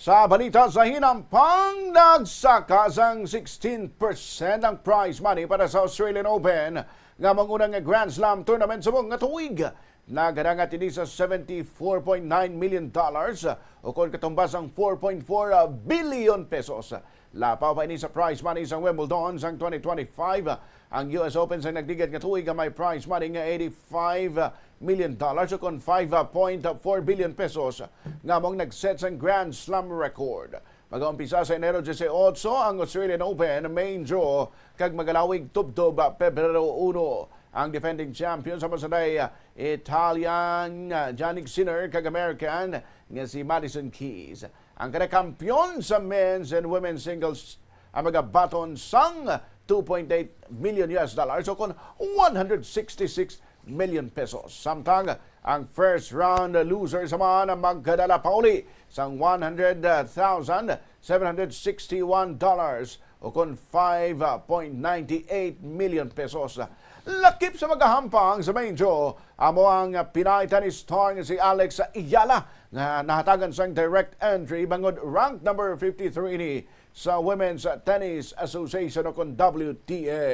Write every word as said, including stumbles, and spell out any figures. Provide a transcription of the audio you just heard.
Sa balita sa hinampang, nagsaka sang sixteen percent ang prize money para sa Australian Open, nga manguna nga Grand Slam tournament subong nga tuig. Naghadangat ini sa seventy-four point nine million dollars, o kon katumbas ang four point four billion pesos. Lapaw pa ini sa prize money sang Wimbledon sang twenty twenty-five. Ang U S Open sang nagligad nga tuig nga may prize money nga eighty-five million dollars, o kon five point four billion pesos, nga amo ang nag-set sang Grand Slam record. Magaumpisa sa Enero dieciocho ang Australian Open main draw, kag magalawig tubtob Pebrero uno. Ang defending champion sa masanday Italian, uh, Jannik Sinner, kag American nga si Madison Keys. Ang kada kampiyon sa men's and women's singles ang magabaton sang two point eight million U S dollars, o kon one hundred sixty-six million pesos. Samtang ang first round losers man ang magkadala pauli sang one hundred thousand seven hundred sixty-one dollars, o kon five point nine eight million pesos. Lakip sa magahampang sa main draw amo ang Pinay tennis star nga si Alex Eala, nga nahatagan sang direct entry bangod rank number fifty-three ini sa Women's Tennis Association, o kon W T A.